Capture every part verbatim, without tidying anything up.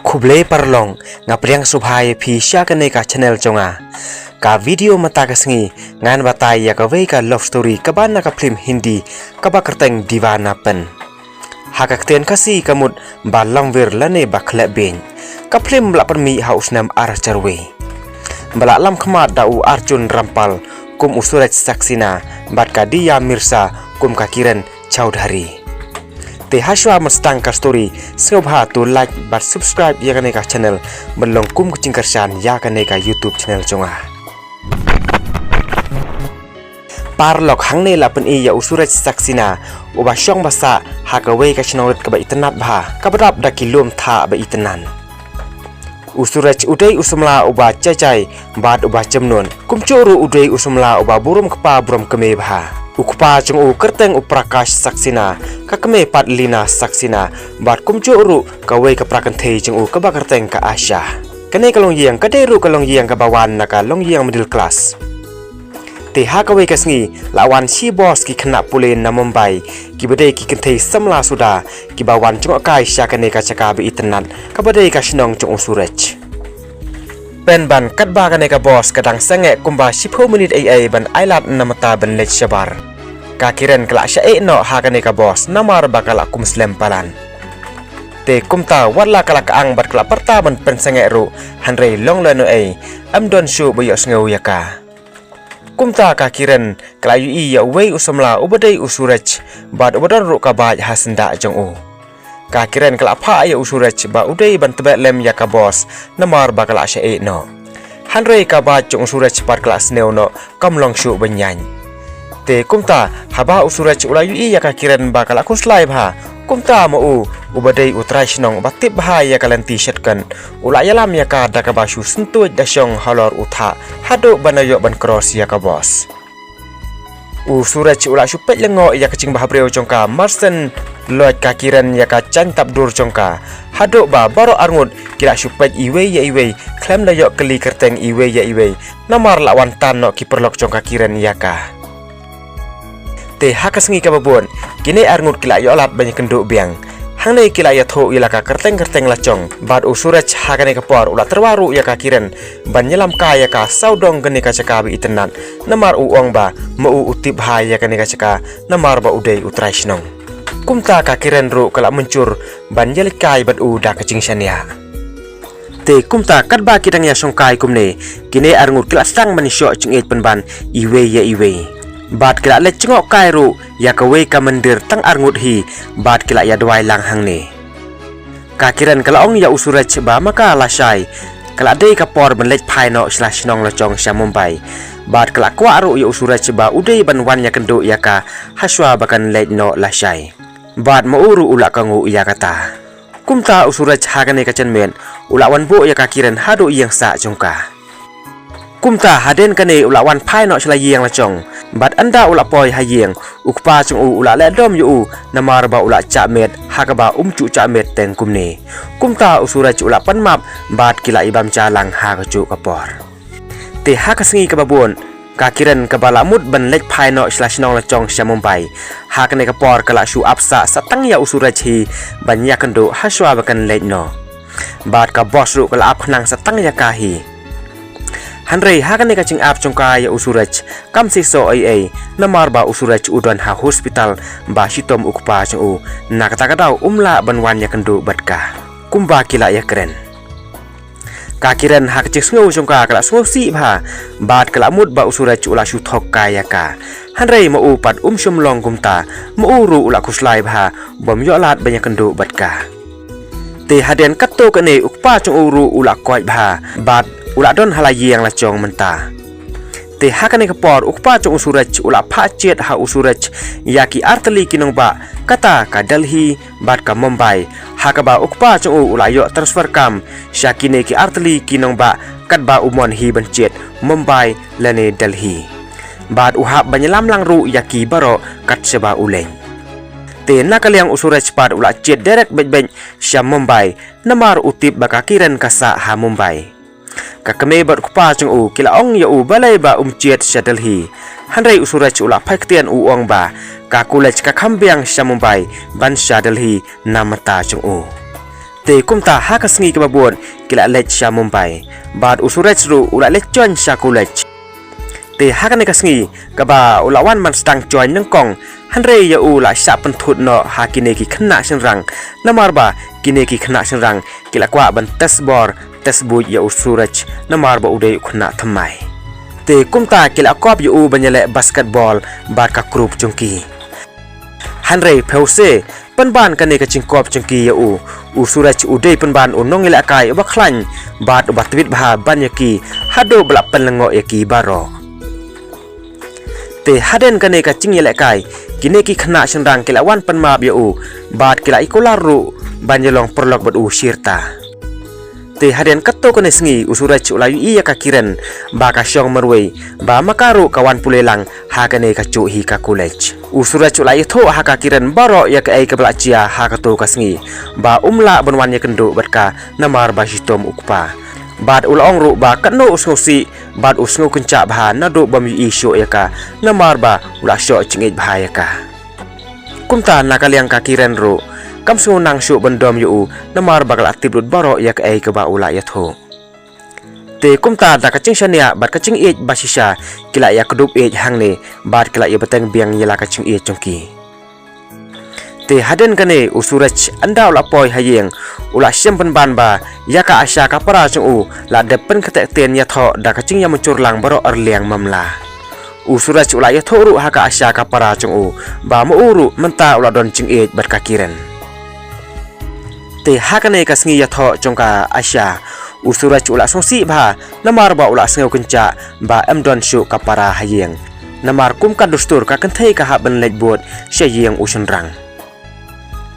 Khublei paralok, nga pdiang sngewbha ïa phi sha kane ka channel jong nga. Ka video mynta ka sngi ngan batai ïa kawei ka love story kaba na ka phlim Hindi kaba kyrteng Deewanapn. Ha ka ktien Khasi ka mut ba lamwir lane ba khleh beiñ. Ka phlim ba la pynmih ha u snem ar hajar wei. Ba la lam khmat da u Arjun Rampal kum u Suraj Saxena bad ka Diya Mirza kum ka Kiran Chaudhary. Te hashwa mynstang ka story, sngewbha to like bad subscribe ïa kane ka channel ban long kum ka jingkyrshan ïa kane ka YouTube channel jong nga. Paralok, hangne la pyni ïa u Suraj Saxena uba shong ba sah ha kawei ka shnong rit kaba itynnat bha kaba dap da ki lum thah ba itynnat. U Suraj u dei u samla uba jai jai bad uba jemnud. Kumjuh ruh u dei u samla uba burom kpa burom kmie bha. U kpa jong u kyrteng u Prakash Saxena, ka kmie pat Lina Saxena, bad kumjuh ruh kawei ka pra kynthei jong u kaba kyrteng ka Asha. Kane ka longïing ka dei ruh ka longïing kaba wan na ka longïing middle class. Te ha kawei ka sngi la wan shi boss ki khynnah pule na Mumbai, kiba dei ki kynthei samla suda, kiba wan jngoh kai sha kane ka jaka ba itynnat kaba dei ka shnong jong u Suraj. Pynban katba kane ka boss ka dang sangeh kumba shiphew minit ei ei ban ailad na mynta ban leit shabar, ka Kiran ka la shah ïeh noh ha kane ka boss namar ba ka la kum slem palat. Te kumta wat la ka la kyang bad ka la pyrta ban pynsangeh ruh, hynrei long lano ei, ym don shuh ba ïohsngew ïa ka. Kumta ka Kiran ka la ïohi ïa uwei u samla uba dei u Suraj bad uba don ruh ka bike ha syndah jong u. Ka Kiran ka la phah ïa u Suraj ba u dei ban tbeh lem ïa ka boss namar ba ka la shah ïeh noh. Hynrei ka bike jong u Suraj pat ka la sniew noh, kam long shuh ban ïaid. Te kumta haba u Suraj u la ïohi ïa ka Kiran ba ka la khuslai bha, kumta ma u, uba dei u trai shnong ba tip bha ïa ka lynti shotgun, u la ïalam ïa ka da kaba shu syntuid da shong halor u thah haduh ban da ïoh ban cross ïa ka boss. U Suraj u la shu peit lyngngoh ïa ka jingbhabriew jong ka, marshen loit ka Kiran ïa ka jaiñ tap dur jong ka, haduh ba baroh arngut ki la shu peit iwei ïa iwei khlem da ïoh kylli kyrteng iwei ïa iwei, namar la wan tan noh ki paralok jong ka Kiran ïa ka. Te ha ka sngi kaba bud, kine arngut ki la ïoh lad ban ïakynduh biang. Hangne ki la ïathuh ïa la ka kyrteng kyrteng la jong, bad u Suraj ha kane ka por u la tyrwa ruh ïa ka Kiran ban ïalam kai ïa ka sawdong kane ka jaka ba itynnat, namar u ong ba ma u u tip bha ïa kane ka jaka namar ba u dei u trai shnong. Kumta ka Kiran ruh ka la mynjur ban ïaleit kai bad u da ka jingshaniah. Te kumta katba ki dang ïashongkai kumne, kine arngut ki la sdang ban shoh jingïeit pynban iwei ïa iwei. Bad ki la leit jngoh kai ruh ïa kawei ka mandir tang arngut hi, bad ki la ïa duwai lang hangne. Ka Kiran ka la ong ïa u Suraj ba ma ka lashai ka la dei ka por ban leit phai noh sha la shnong la jong sha Mumbai. Bad ka la kwah ruh ïa u Suraj ba u dei ban wan ïakynduh ïa ka hashwa ba kan leit noh lashai. Bad ma u ruh u la kohnguh ïa kata. Kumta u Suraj ha kane ka janmiet u la wan buh ïa ka Kiran haduh ïing sah jong ka. Kumta hadien kane u la wan phai noh sha la ïing la jong. Bad ynda u la poi ha ïing, u kpa jong u u la leh dom ïa u namar ba u la jah miet ha kaba um ju jah miet teng kumne. Kumta u Suraj u la pan map bad ki la ïabam ja lang ha kajuh ka por. Te ha ka sngi kaba bud, ka Kiran kaba la mut ban leit phai noh sha la shnong la jong sha Mumbai, ha kane ka por ka la shu ap sah sa tang ïa u Suraj hi ban ïakynduh hashwa ba kan leit noh. Bad ka boss ruh ka la ap khnang sa tang ïa ka hi. Hynrei ha kane ka jingap jong ka ïa u Suraj kam seisoh ei ei, namar ba u Suraj u don ha hospital ba shitom u kpa jong u, na kata ka daw um lah ban wan ïakynduh bad ka kumba ki la ïakren. Ka Kiran ha ka jingsngew jong ka ka la sngewsih bha, bad ka la mut ba u Suraj u la shu thok kai ïa ka. Hynrei ma u pat um shym long kumta, ma u ruh u la khuslai bha bym ïoh lad ban ïakynduh bad ka. Te hadien katto katne u kpa jong u ruh u la koit bha, bad u la don ha la ïing la jong mynta. Te ha kane ka por u kpa jong u Suraj u la phah jied ha u Suraj ïa ki artylli ki nongbah, kata ka Delhi bad ka Mumbai, ha kaba u kpa jong u u la ïoh transfer kam sha kine ki artylli ki nongbah katba u mon hi ban jied Mumbai lane Delhi. Bad u hap ban ïalam lang ruh ïa ki baroh kat shaba u leit. Te na ka liang u Suraj pat u la jied direct beit beit sha Mumbai, namar u tip ba ka Kiran ka sah ha Mumbai. Ka kmie bad u kpa jong u ki la ong ïa u balei ba um jied sha Delhi. Hynrei u Suraj u la phai ktien u ong ba ka college ka kham biang sha Mumbai ban sha Delhi na mynta jong u. Te kumta ha ka sngi kaba bud ki la leit sha Mumbai. Bad u Suraj ruh u la leit join sha college. Te ha kane ka sngi kaba u la wan ban sdang join nyngkong, hynrei ïa u la shah pynthut noh ha kine ki khynnah shynrang, namar ba kine ki khynnah shynrang ki la kwah ban test bor test buit ïa u Suraj, namar ba u dei u khynnah thymmai. Te kumta ki la kop ïa u ban ïaleh basketball bad ka group jong ki. Hynrei phew se, pynban kane ka jingkop jong ki ïa u, u Suraj u dei pynban u nongïalehkai uba khlaiñ bad uba tbit bha ban ïa ki, haduh ba la pynlyngngoh ïa ki baroh. Te hadien kane ka jingïalehkai, kine ki khynnah shynrang ki la wan pynmap ïa u bad ki la ïa kular ruh ban ïalong paralok bad u shirta. Te hadien katto katne sngi u Suraj u la ïohi ïa ka Kiran ba ka shong marwei, ba ma ka ruh ka wan pule lang ha kane ka juh hi ka college. U Suraj u la ïathuh ha ka Kiran baroh ïa kaei kaba la jia ha kato ka sngi, ba um lah ban wan ïakynduh bad ka namar ba shitom u kpa. Bad u la ong ruh ba katno u sngewsih bad u sngewkynjah bha naduh bym ïohi shuh ïa ka, namar ba u la shoh jingïeit bha ïa ka. Kumta na ka liang ka Kiran ruh kam sngewsih shuh ban dom ïa u, namar ba ka la tip lut baroh ïa kaei kaba u la ïathuh. Te kumta da ka jingshaniah bad ka jingïeit ba shisha, ki la ïa kdup ïeit hangne bad ki la ïa bteng biang ïa la ka jingïeit jong ki. Te hadien kane u Suraj ynda u la poi ha ïing, u la shem pynban ba ïa ka Asha ka para jong u la dep pynkynthei ktien ïathoh da ka jingïamynjur lang baroh arliang mamla. U Suraj u la ïathuh ruh ha ka Asha ka para jong u ba ma u ruh mynta u la don jingïeit bad ka Kiran. Te ha kane ka sngi ïathoh jong ka Asha, u Suraj u la sngewsih bha namar ba u la sngewkynjah ba em don shuh ka para ha ïing. Namar kum ka dustur ka kynthei ka hap ban leit bud sha ïing u shynrang.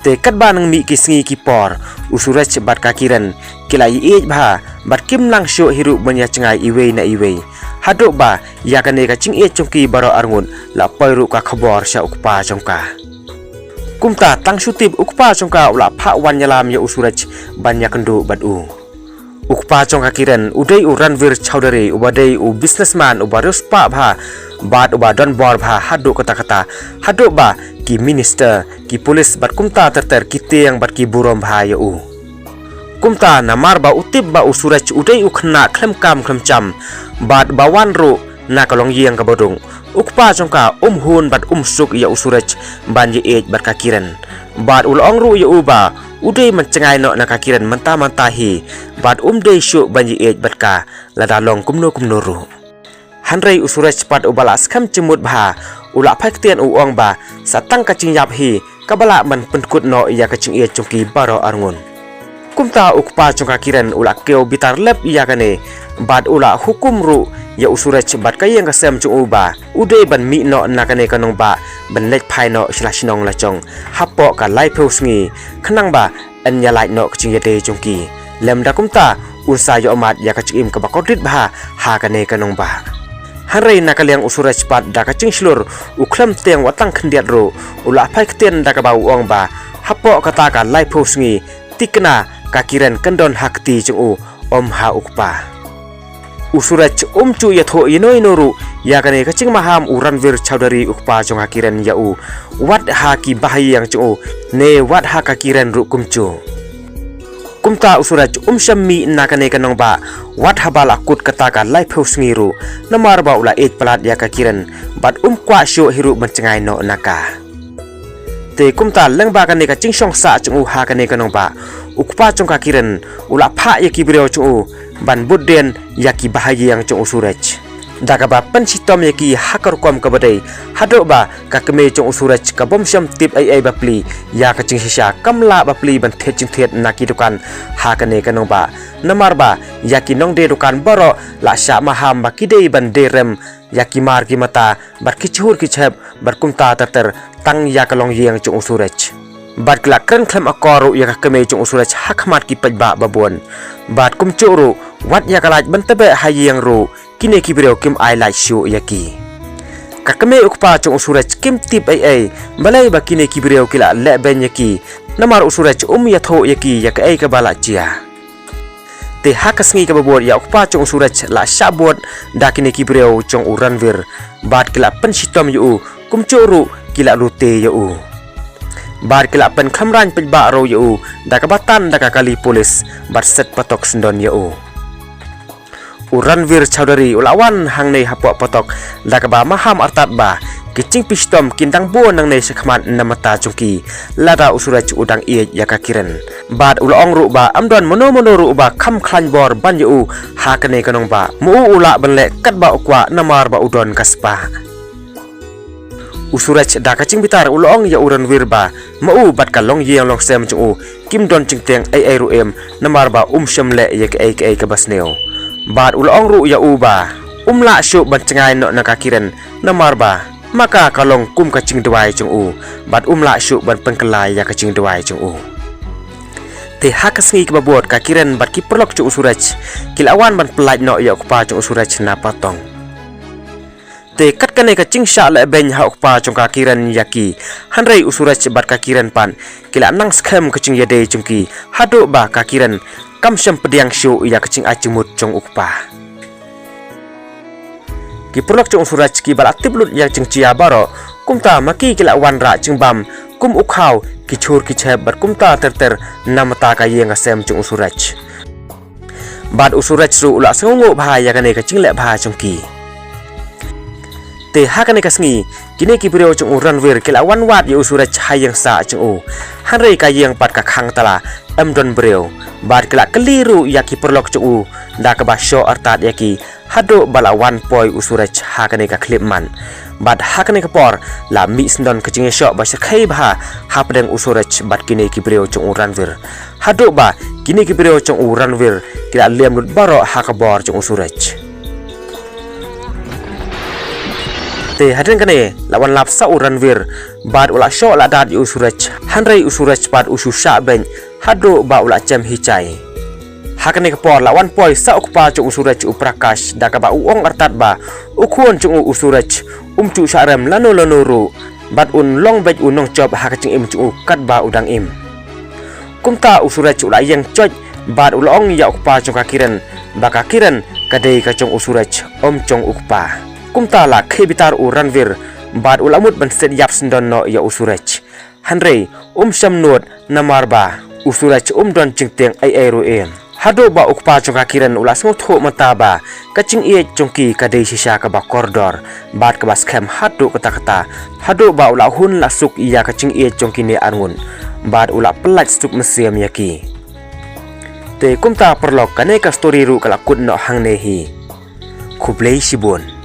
Te katba nang mih ki sngi ki por, u Suraj bad ka Kiran ki la ïeit bha bad kim nang shuh hi ruh ban ïa jngai iwei na iwei. Haduh ba ïa kane ka jingïeit jong ki baroh arngut la poi ruh ka khubor sha u kpa jong ka. Kumta tang shu tip u kpa jong ka u la phah wan ïalam ïa u Suraj ban ïakynduh bad u. U kpa jong ka Kiran u dei u Ranveer Chowdhury uba dei u businessman uba riewspah bha bad uba don bor bha haduh katta katta, haduh ba ki minister, ki police bad kumta ter ter ki tieng bad ki burom bha ïa u. Kumta namar ba u tip ba u Suraj u dei u khynnah khlem kam khlem jam bad ba wan ruh na ka longïing kaba rung, u kpa jong ka um hun bad um suk ïa u Suraj ban ïaieit bad ka Kiran. Bad u la ong ruh ïa u ba u dei ban jngai noh na ka Kiran mynta mynta hi bad um dei shuh ban ïaieit bad ka lada long kumno kumno ruh. Hynrei u Suraj pat uba la skhem jingmut bha, u la phai ktien u ong ba sa tang ka jingïap hi kaba lah ban pynkut noh ïa ka jingïeit jong ki baroh arngut. Kumta u kpa jong ka Kiran u la kiew bitar lep ïa kane bad u la hukum ruh ïa u Suraj bad ka ïing ka sem jong u ba u dei ban mih noh na kane ka nongbah ban leit phai noh sha la shnong la jong hapoh ka laiphew sngi khnang ba yn ïa lait noh ka jingïadei jong ki. Lymda kumta un sa ïoh mad ïa ka jingim kaba kordit bha ha kane ka nongbah. Hynrei na ka liang u Suraj pat da ka jingshlur u khlem tieng wat tang khyndiat ruh, u la phai ktien da kaba u ong ba hapoh kata ka laiphew sngi tikna ka Kiran kan don ha kti jong u, ym ha u kpa. U Suraj um ju ïathuh ïano ïano ruh ïa kane ka jingmaham u Ranveer Chowdhury u kpa jong ka Kiran ïa u, wat ha ki bahaïing jong u ne wat ha ka Kiran ruh kumjuh. Kumta u Suraj um shym mih na kane ka nongbah wat haba la kut kata ka laiphew sngi ruh, namar ba u la ïeit palat ïa ka Kiran bad um kwah shuh hi ruh ban jngai noh na ka. Te kumta lyngba kane ka jingshong sah jong u ha kane ka nongbah, u kpa jong ka Kiran u la phah ïa ki briew jong u ban bud dien ïa ki bahaïing jong u Suraj. Da kaba pynshitom ïa ki ha ka rukom kaba dei, haduh ba ka kmie jong u Suraj ka bym shym tip ei ei bapli ïa ka jingshisha kam lah bapli ban thied jingthied na ki dukan ha kane ka nongbah. Namar ba ïa ki nongdie dukan baroh la shah maham ba ki dei ban die rem ïa ki mar ki mata bad ki jhur ki jhep bad kumta ter ter tang ïa ka longïing jong u Suraj. Bad ki la kren khlem akor ruh ïa ka kmie jong u Suraj ha khmat ki paidbah babun. Bad kumjuh ruh wat ïa ka lait ban tbeh ha ïing ruh kine ki briew kim ai lait shuh ïa ki. Ka kmie u kpa jong u Suraj kim tip ei ei balei ba kine ki briew ki la leh beiñ ïa ki, namar u Suraj um ïathuh ïa ki ïa kaei kaba la jia. Te ha ka sngi kaba bud ïa u kpa jong u Suraj la shah bud da kine ki briew jong u Ranveer bad ki la pynshitom ïa u, kumjuh ruh ki la lute ïa u. Bad ki la pynkhlem rang peit ba ruh ïa u da kaba tan da ka kali pulit bad set patok syndon ïa u. U Ranvir Chowdhury u la wan hangne hapoh patok da kaba maham artat ba ki jingpynshitom kin dang bun nangne shakhmat na mynta jong ki, lada u Suraj u dang ïeit ïa ka Kiran. Bad u la ong ruh ba ym don mano mano ruh ba kham khlaiñ bor ban ïa u ha kane ka nongbah. Ma u u lah ban leh katba u kwah namar ba u don ka spah. U Suraj da ka jingbitar u la ong ïa u Ranvir ba ma u bad ka longïing longsem jong u kim don jingtieng ei ei ruh em namar ba um shym leh ïa kaei kaei kaba sniew. Bad u la ong ruh ïa u ba um lah shuh ban jngai noh na ka Kiran namar ba ma ka ka long kum ka jingduwai jong u, bad um lah shuh ban pynkylla ïa ka jingduwai jong u. Te ha ka sngi kaba bud ka Kiran bad ki paralok jong u Suraj ki la wan ban pyllait noh ïa u kpa jong u Suraj na patong. Te kat kane ka jingshah lehbeiñ ha u kpa jong ka Kiran ïa ki, hynrei u Suraj bad ka Kiran pat ki la nang skhem ka jingïadei jong ki, haduh ba ka Kiran kam shym pdiang shuh ïa ka jingai jingmut jong u kpa. Ki paralok jong u Suraj kiba la tip lut ïa ka jingjia baroh, kumta ma ki ki la wanrah jingbam kum u khaw, ki jhur ki jhep bad kumta ter ter na mynta ka ïing ka sem jong u Suraj. Bad u Suraj ruh u la sngewnguh bha ïa kane ka jingleh bha jong ki. Te ha kane ka sngi kine ki briew jong u Ranvir ki la wan wad ïa u Suraj ha ïing sah jong u. Hynrei ka ïing pat ka khang tala, ym don briew. Bad ki la kylli ruh ïa ki paralok jong u da kaba shoh artat ïa ki, haduh ba la wan poi u Suraj ha kane ka khyllipmat. Bad ha kane ka por la mih syndon ka jingïashoh ba shyrkhei bha hapdeng u Suraj bad kine ki briew jong u Ranvir, haduh ba kine ki briew jong u Ranvir ki la lem lut baroh ha ka bor jong u Suraj. Te hadien kane la wan lap sah u Ranvir bad u la shoh la dat ïa u Suraj, hynrei u Suraj pat u shu shah beiñ haduh ba u la jem hi jai. Ha kane ka por la wan poi sah u kpa jong u Suraj, u Prakash, da kaba u ong artat ba u khun jong u u Suraj um ju shah rem lano lano ruh, bad un long beit u nongjop ha ka jingim jong u katba u dang im. Kumta u Suraj u la ïeng joit bad u la ong ïa u kpa jong ka Kiran ba ka Kiran ka dei ka jong u Suraj, ym jong u kpa. Kumta la khie bitar u Ranvir bad u la mut ban siat ïap syndon noh ïa u Suraj. Hynrei um shym nud namar ba u Suraj um don jingtieng ei ei ruh em. Haduh ba u kpa jong ka Kiran u la sngewthuh mynta ba ka jingïeit jong ki ka dei shisha kaba kordor bad kaba skhem haduh katta katta, haduh ba u la hun la suk ïa ka jingïeit jong kine arngut bad u la pyllait suk mynsiem ïa ki. Te kumta paralok, kane ka story ruh ka la kut noh hangne hi. Khublei shibun.